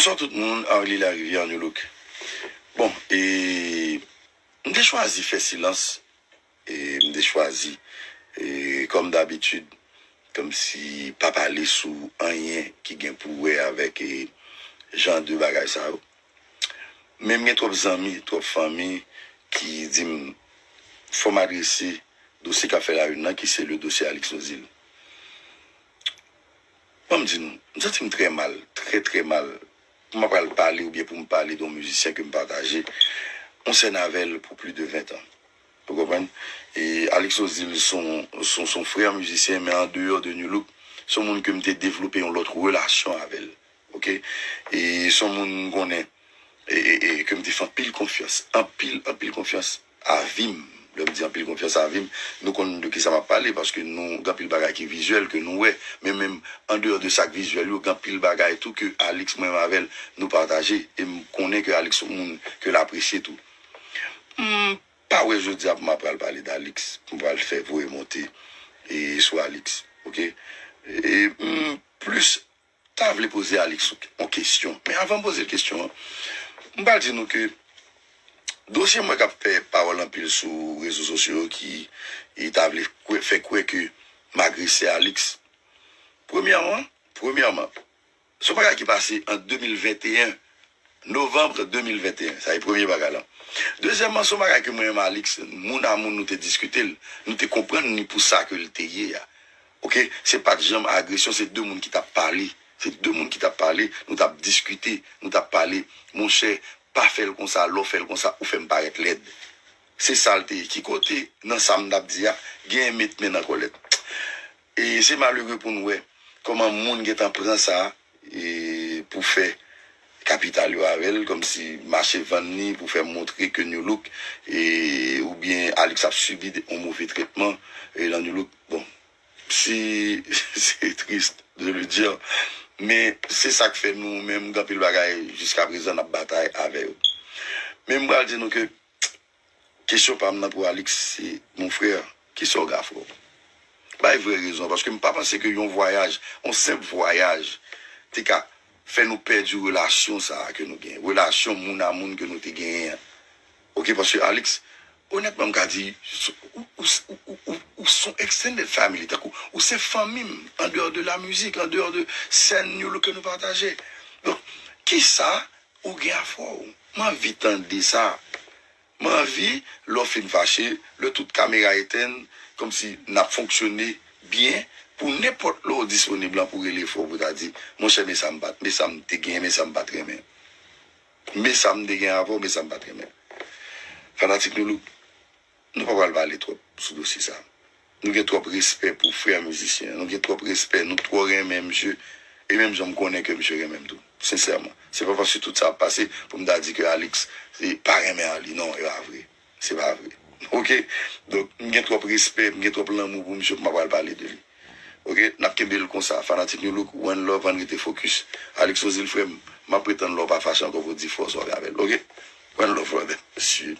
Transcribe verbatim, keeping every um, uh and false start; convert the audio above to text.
Bonjou tout moun, Arly Larivière, New Look. Bon, e, m te chwazi fè silans, e, m te chwazi, e, kòm dabitid, kòmsi pa pale sou anyen ki gen pou wè avèk, e, jan de bagay sa yo. Men m gen twòp zanmi, twòp fanmi ki di m fò m adrese dosye k ap fè la une nan, ki se le dosye Alix Nozil. Ban m di nou, m santi m trè mal, trè, trè mal. Pou m pral pale oubyen pou m pale de yon mizisyen ke m pataje yon sèn avè l pou plis de ven tan. Ou konprann? E Alix Nozil se yon, se yon, se yon frè mizisyen, men andeyò de New Look, se yon moun ke m te devlope yon lòt relasyon avè l. Oke? E se yon moun m konnen, e, e, e ke m te fè anpil konfyans, anpil, anpil konfyans a vi m. Lè m di anpil konfyans a vi m, nou konn de kisa m ap pale, paske nou gen anpil bagay ki vizyèl ke nou wè. Men menm andeyò de sa k vizyèl yo, gen anpil bagay tou ke Alix, mwen menm avè l, nou pataje. E m konnen ke Alix se yon moun ke l apresye tou. M pa wè jodi a pou m ap pral pale d Alix, pou m pral fè voye monte e sou Alix. Oke? E m plis ta vle poze Alix yon kesyon. Men avan m poze l kesyon an, m pral di nou ke dosye mwen k ap fè pawòl anpil sou rezo sosyo yo ki e ta vle kwè, fè kwè ke m agrese Alix. Premyèman, premyèman, se yon bagay ki pase an de mil venteyen, novanm de mil venteyen. Sa e premye bagay la. Dezyèmman, se yon bagay ke mwen menm Alix, moun a moun nou te diskite l, nou te konprann ni pou sa ke l te ye a. Oke? Se pa t janm agresyon, se de moun ki t ap pale. Se de moun ki t ap pale, nou t ap diskite, nou t ap pale. Monchè, pa fè l konsa, lè w fè l konsa, ou fè m parèt lèd. Se sa l te ye. Ki kote, nan sa m t ap di a, genyen met men nan kòlèt? E se malere pou n wè kòman moun gentan pran sa e pou fè kapital yo avè l, kòmsi mache vann li pou fè montre ke New Look e, oubyen Alix ap sibi de, yon move tretman e nan New Look. Bon, si se triste de le dire, men se sa k fè nou menm gen anpil bagay jiska prezan n ap batay avè yo. Men m pral di nou ke kesyon pa m nan pou Alix, se, mon frè, kisa w gen a frè w? Bay vrè rezon, paske m pa panse ke yon vwayaj, yon senp vwayaj, te ka fè nou pèdi relasyon sa a ke nou genyen, relasyon moun a moun ke nou te genyen an. Oke, paske Alix, onètman, m ka di, ou, ou, ou, ou, ou, ou se yon extended family, tankou, ou se fanmi m, andeyò de la mizik, andeyò de sèn yo ke nou pataje. Donk, kisa ou gen a frè w? M anvi tande sa. M anvi, lè w fin fache, lè tout kamera etenn, kòmsi n ap fonksyone byen, pou nenpòt lè w disponib lan pou rele frè w pou ta di, monchè, men sa m pa t, men sa m te gen, men sa m pa t renmen. Men sa m te gen avè w, men sa m pa t renmen. Fanatik New Look, nou pa pral pale twòp sou dosye sa. Nou gen twòp respè pou frè mizisyen an. Nou gen twòp respè. Nou twò renmen misye. E menm jan m konnen ke misye renmen m tou. Sensèman. Se pa paske tout sa ap pase pou m ta di ke Alix, e, pa renmen Arly. Non, e pa vre. Se pa vre. Oke? Donk, m gen twòp respè, m gen twòp lanmou pou misye pou m pa pral pale de li. Oke? N ap kenbe l konsa. Fanatik New Look, one love, ann rete fokis. Alix Nozil, frè m, m ap pretann lè w pa fache ankò pou w di frè w sa w gen avè l. Oke? One love, brother. Mesye.